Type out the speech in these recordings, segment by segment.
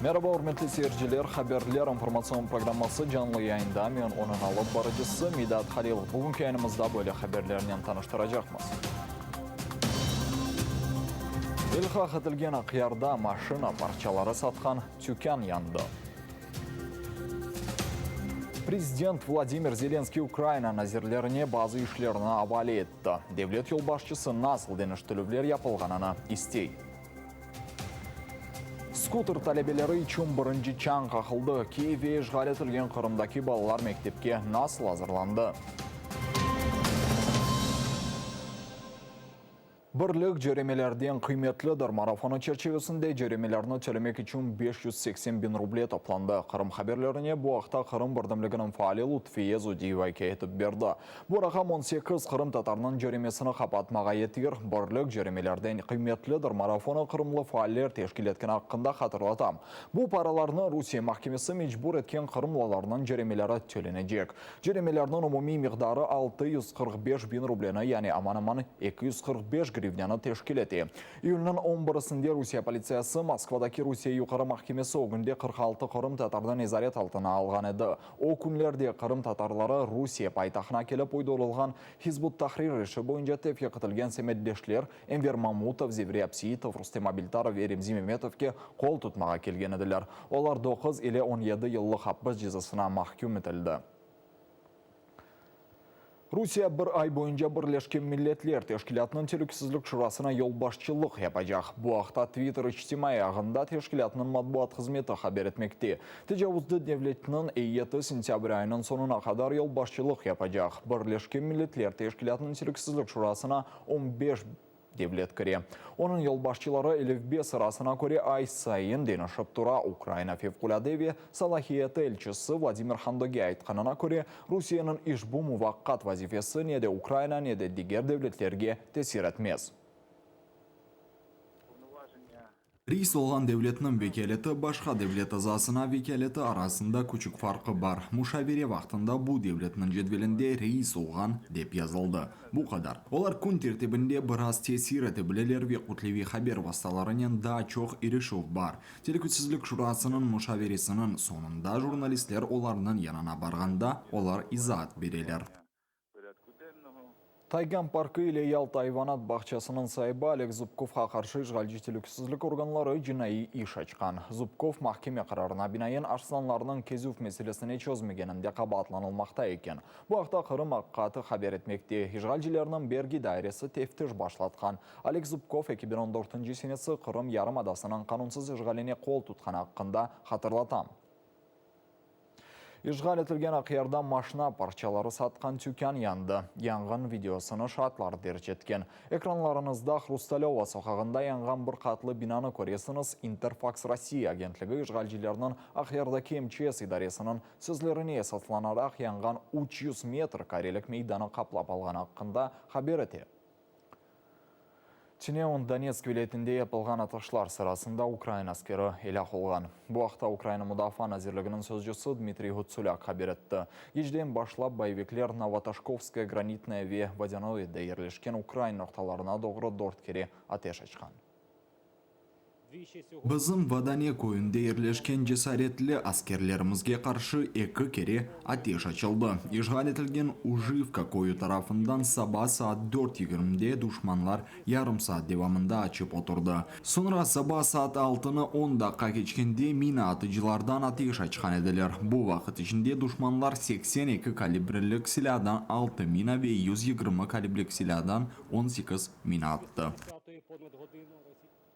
Meraba, ürmetli seyirciler! Haberler informatsion programması canlı yayında. Men onıñ alıp barıcısı Midat Halilov. Bugünki yayınımızda böyle haberlernen tanıştıracaqmız. İlhaq etilgen Aqyarda maşina parçaları satqan tükân yandı. Prezident Vladimir Zelenskiy Ukraina nazirlerine bazı işlerni avale etti. Devlet yolbaşçısı nasıl deñiştirüvler yapılğanını istey. Skuter talebeleri içün birinci çañ qaqıldı, Kiyev ve işğal etilgen Qırımdaki balalar mektepke nasıl azırlandı? Birlik cöremelerden qıymetlidir marafonı çerçivesinde cöremelerni tölemek içün 580 biñ ruble toplandı. Qırım haberlerine bu aqta Qırım birdemliginiñ faali Lutfiye Zudiyeva ikâye etip berdi. Bu raqam 18 qırımtatarnıñ cöremesini qapatmağa yeter. Birlik cöremelerden qıymetlidir marafonı qırımlı faaller teşkil etkeni aqqında hatırlatam. Bu paralarnı Rusiye mahkemesi mecbur etken qırımlılarnıñ cöremeleri tölenecek. Cöremelerniñ umumiy miqdarı 645 biñ rubleni, yani aman-aman 245 grivnânı teşkil ete. İyülniñ on birisinde Rusiye politsiyası Moskvadaki Rusiye Yuqarı mahkemesi ögünde 46 qırımtatarnı nezaret altına alğan edi. O künlerde qırımtatarları Rusiye paytahtına kelip uydurılğan Hizb ut-Tahrir işi boyunca tevfiq etilgen semetdeşler Enver Mamutov, Zevri Abseitov, Rustem Abiltarov ve Remzi Memetovke qol tutmağa kelgen ediler. Olar doquz ile 17 yıllıq apis cezasına mahküm etildi. Rusiye bir ay boyunca Birleşken Milletler Teşkilâtınıñ Telükesizlik Şurasına yolbaşçılıq yapacaq. Bu aqta Twitter içtimaiy ağında teşkilâtnıñ matbuat hızmeti haber etmekte. Tecavuzcı devletniñ eyyeti sentâbr ayınıñ soñuna qadar yolbaşçılıq yapacaq. Birleşken Milletler Teşkilâtınıñ Telükesizlik Şurasına 15 devlet kire. Onıñ yolbaşçıları elifbe sırasına köre ay sayın deñişip tura. Ukraina Fevqulâde ve Salahiyeti elçisi Vladimir Handoge aytqanına köre, Rusiyeniñ işbu muvaqqat vazifesi ne de Ukraina, ne de diger devletlerge tesir etmez. Reis olğan devletniñ vekâleti başqa devlet azasına vekâleti arasında küçük farqı bar. Muşavere vaqtında bu devletniñ cedvelinde reis olğan dep yazıldı. Bu qadar. Olar kün tertibinde biraz tesir ete bileler ve kütleviy haber vastalarınen daa çoq irişüv bar. Telükesizlik Şurasınıñ muşaveresiniñ soñunda jurnalistler olarnıñ yanına barğanda olar izaat bereler. Taygan parkı ile Yalta ayvanat bağçasınıñ saibi Oleg Zubkovğa qarşı işğalci telükesizlik organları cinaiy iş açqan. Zubkov mahkeme qararına binaen arslanlarnıñ kezüv meselesini çözmegeninde qabaatlanılmaqta eken. Bu aqta Qırım aqiqatı haber etmekte. İşğalcilerniñ bergi dairesi teftiş başlatqan. Oleg Zubkov 2014 senesi Qırım yarımadasınıñ qanunsız işğaline qol tutqanı aqqında hatırlatam. İşğal etilgen Aqyarda maşna parçaları satqan tükân yandı. Yanğın videosını şaatlar derc etken. Ekranlarıñızda Hrustalöva soqağında yanğan bir qatlı binanı köresiñiz, İnterfaks Rossiya agentligi işğalcilerniñ Aqyardaki MÇS idaresiniñ sözlerine esaslanaraq yanğan 300 metr karelik meydanı qaplap alğanı aqqında haber ete. Tünevin Donetsk vilâyetinde yapılğan atışlar sırasında ukrain askeri elâk olğan. Bu aqta Ukraina Mudafaa nazirliginiñ sözcüsi Dmitriy Ğutsulâk haber etti. Gecden başlap boyevikler Novotoşkovskoye, Granitnoye ve Vodânoyede yerleşken ukrain noqtalarına doğru dört kere ateş açqan. Bizim Vodâne köyünde yerleşken cesaretli askerlerimizge qarşı eki kere ateş açıldı. İşğal etilgen Ujivka köyü tarafından saba saat dört yigirmide duşmanlar yarım saat devamında açıp oturdı. Soñra saba saat altını on daqqa keçkende mina atıcılardan ateş açqan ediler. Bu vaqıt içinde duşmanlar 82 kalibrlik silâdan altı mina ve 120 kalibrik silâdan 18 mina attı.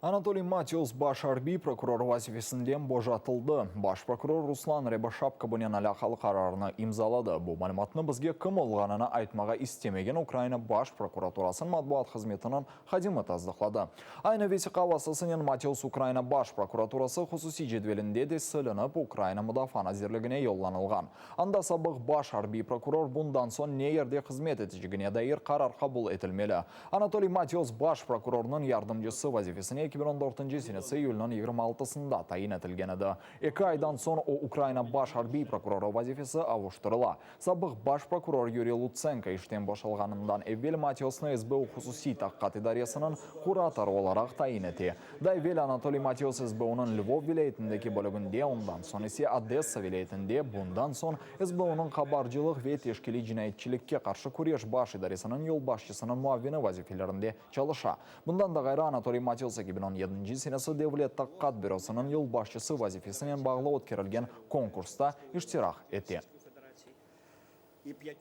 Anatoliy Matius baş arbiy prokuror vazifesinden boşatıldı. Baş prokuror Ruslan Râboşapka bunen alâqalı qararnı imzaladı. Bu malümatnı bizge kim olğanını aytmağa istemegen Ukraina Baş prokuraturasınıñ matbuat hızmetiniñ hadimi tasdıqladı. Aynı vesiqa vastasınen Matius Ukraina Baş prokuraturası hususiy cedvelinde de silinip, Ukraina Mudafaa nazirligine yollanılğan. Anda sabıq baş arbiy prokuror bundan soñ ne yerde hızmet etecegine dair qarar qabul etilmeli. Anatoliy Matios baş prokurornıñ yardımcısı vazifesine. 2014 senesi iyülniñ 26-sında tayin etilgen edi. Eki aydan soñ o Ukraina Baş arbiy prokurorı vazifesi avuştırıla. Sabıq baş prokuror Yuriy Lutsenko işten boşalğanından evel Matiosnı SBU hususiy taqiqat idaresiniñ kuratorı olaraq tayin ete. Daa evel Anatoliy Matios SBUnıñ Lvov vilâyetindeki bölüginde, ondan soñ ise Odessa vilâyetinde, bundan soñ SBUnıñ qabarcılıq ve teşkiliy cinayetçilikke qarşı küreş baş idaresiniñ yolbaşçısınıñ muavini vazifelerinde çalışa. Bundan da ğayrı, Anatoliy Matios 2017 senesi Devlet taqiqat bürosınıñ yolbaşçısı vazifesinen bağlı ötkerilgen konkursta iştirak ete.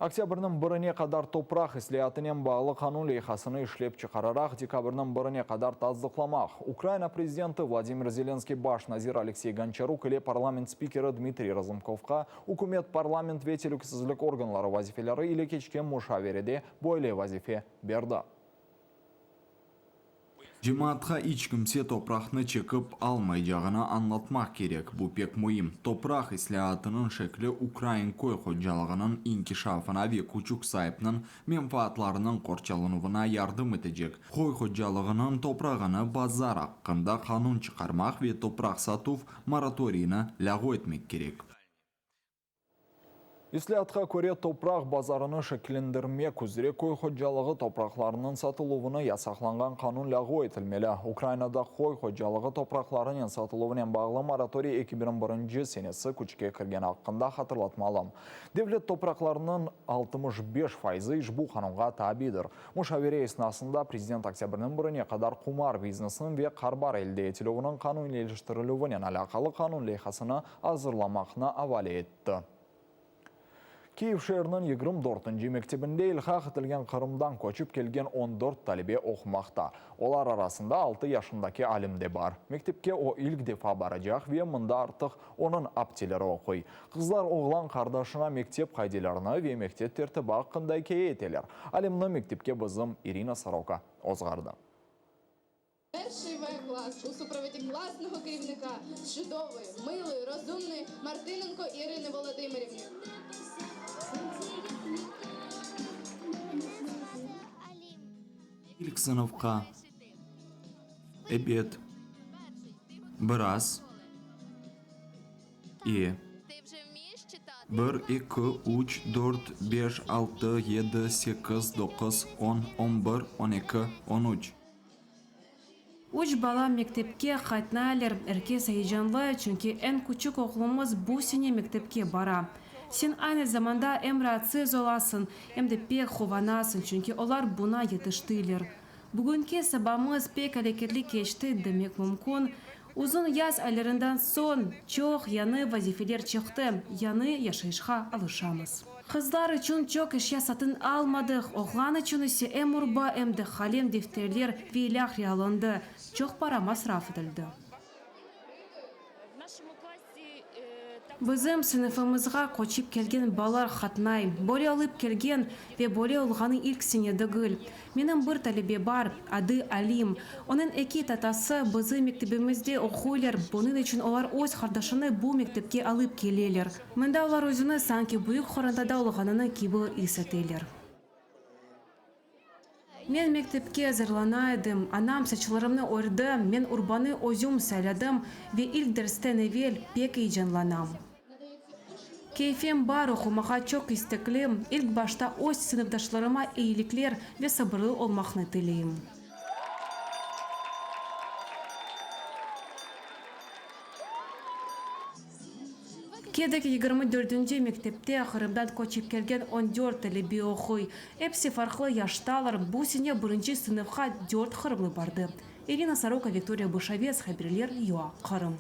Oktâbrniñ birine qadar topraq islâatınen bağlı qanun leyhasını işlep çıqararaq, dekabrniñ birine qadar tasdıqlamaq, Ukraina prezidenti Vladimir Zelenskıy baş nazir Aleksey Gonçaruk ile parlament spikeri Dmitriy Razumkovqa ükümet, parlament ve telükesizlik organları vazifeleri ile keçken muşaverede böyle vazife berdi. Cemaatqa iç kimse topraqnı çekip almaycağını añlatmaq kerek, bu pek müim. Topraq islâatınıñ şekli ukrain köy hocalığınıñ inkişafına ve küçük saipniñ menfaatlarınıñ qorçalanuvına yardım etecek. Köy hocalığınıñ toprağını bazar aqqında qanun çıqarmaq ve topraq satuv moratoriyini lâğu etmek kerek. İslâatqa köre, topraq bazarını şekillendirmek üzre köy hocalığı topraqlarınıñ satıluvını yasaqlanğan qanun lâğu etilmeli. Ukrainada köy hocalığı topraqlarınen satıluvınen bağlı moratoriy 2001 senesi küçke kirgeni aqqında hatırlatmalım. Devlet topraqlarınıñ 65 fayızı işbu qanunğa tabidir. Muşavere esnasında prezident oktâbrniñ birine qadar qumar biznesiniñ ve qarbar elde etilüviniñ qanuniyleştirilüvinen alâqalı qanun leyhasını azırlamaqnı avale etti. Kiyev şeeriniñ 24-nci mektebinde ilhaq etilgen Qırımdan köçip kelgen 14 talebe oqumaqta. Olar arasında altı yaşındaki Alim de bar. Mektepke o ilk defa baracaq ve mında artıq onıñ apteleri oquy. Qızlar oğlan qardaşına mektep qaidelerini ve mektep tertibi aqqında ikâye eteler. Alimni mektepke bizim İrina Soroka ozğardı. Perşıy V klass u suprovodi klassnogo kerівnика çudovої, mилої, rozumної Мартиненко Ірини Володимирівни. İlk sınıfqa, ebet, biraz, e. Bir, eki, üç, dört, beş, altı, yedi, sekiz, doquz, on, on bir, on eki, on üç. Üç bala mektepke qatnaylar, er kes eyecanlı, çünki eñ küçük oğlumız bu sene mektepke bara. Sen aynı zamanda em raatsız olasıñ, em de pek quvanasıñ, çünki olar buña yetiştiler. Bugünki sabamız pek areketli keçti demek mümkün. Uzun yaz aylarından soñ çoq yañı vazifeler çıqtı, yañı yaşayışqa alışamız. Qızlar içün çoq eşya satın almadıq, oğlan içün ise em urba, em de qalem, defterler ve ilâhre alındı, çoq para masraf etildi. Bizim sınıfımızğa köçip kelgen balalar qatnay. Böyle olıp kelgen ve böyle olğanı ilk sene degil. Menim bir talebe bar, adı Alim. Onıñ eki tatası bizim mektebimizde oquylar, bunıñ içün olar öz qardaşını bu mektepke alıp keleler. Mında olar özüni sanki büyük qorantada olğanını kibi is eteler. Men mektepke azırlana edim, anam saçlarımnı ördi, men urbanı özüm sayladım ve ilk dersten evel pek eyecanlanam. Keyfim bar, oqumağa çoq isteklim, ilk başta öz sınıfdaşlarıma eyilikler ve sabırlı olmaqnı tileyim. Kyivdeki 24-nci mektepte Qırımdan köçip kelgen 14 talebe oquy. Episi farqlı yaştalar, bu sene birinci sınıfqa dört qırımlı bardı. İrina Soroka, Viktoriya Bışovets, haberler, UA, Qırım.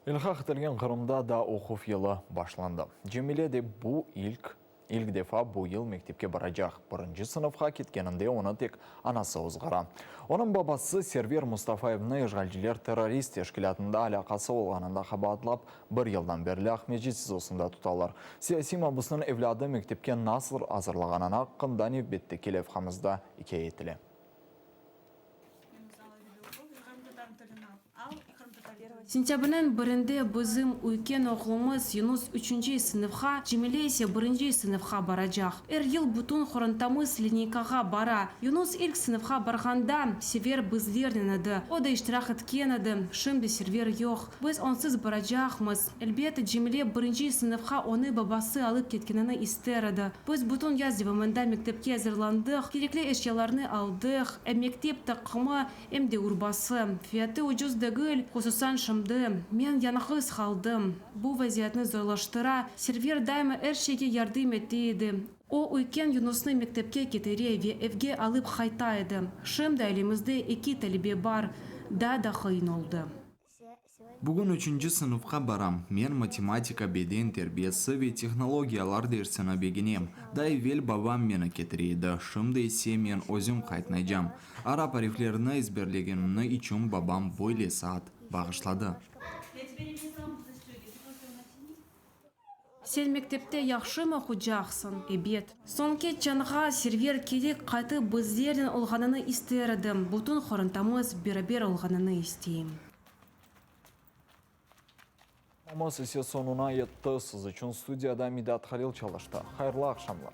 İlhaq etilgen Qırımda da oquv yılı başlandı. Cemile de bu ilk İlk defa bu yıl mektepke baracaq. Birinci sınıfqa ketkeninde onı tek anası ozğara. Onıñ babası Server Mustafayevni işğalciler terrorist teşkilâtında alâqası olğanında qabaatlap, bir yıldan berli Aqmescit SİZOsında tutalar. Siyasiy mabusnıñ evlâdı mektepke nasıl azırlağanını aqqında nevbetteki levhamızda ikâye etile. Sentâbrniñ birinde bizim üyken oğlumız Yunus üçünci sınıfqa, Cemile ise birinci sınıfqa baracaq. Er yıl bütün qorantamız lineykağa bara. Yunus ilk sınıfqa barğanda, Sever bizlernen edi. O da iştirak etken edi. Şimdi Server yoq. Biz onsız baracaqmız. Elbette, Cemile birinci sınıfqa onı babası alıp ketkenini ister edi. Biz bütün yaz devamında mektepke azırlandıq, kerekli eşyalarnı aldıq, em mektep taqımı, Em de urbası. Fiyatı ucuz degil, hususan şimdi. Men yañğız qaldım. Bu vaziyetni zorlaştıra. Server daima er şeyge yardım ete edi. O, üyken Yunusnı mektepke ketire ve evge alıp qayta edi. Şimdi ailemizde eki talebe bar. Daa da qıyın oldı. Bugün üçünci sınıfqa baram. Men matematika, beden terbiyesi ve tehnologiyalar dersini begenem. Daa evel babam meni ketire edi, şimdi ise men özüm qaytnaycam. Arap ariflerini ezberlegenimni içün babam böyle saat bağışladı. Sen mektepte yahşımı oqucaqsıñ? Ebet. Soñki çañğa Server keri qaytıp bizlernen olğanını ister edim. Bütün qorantamız beraber olğanını isteyim. Programmamız ise soñuna yetti. Siz içün studiyada Midat Halil çalıştı. Hayırlı aqşamlar!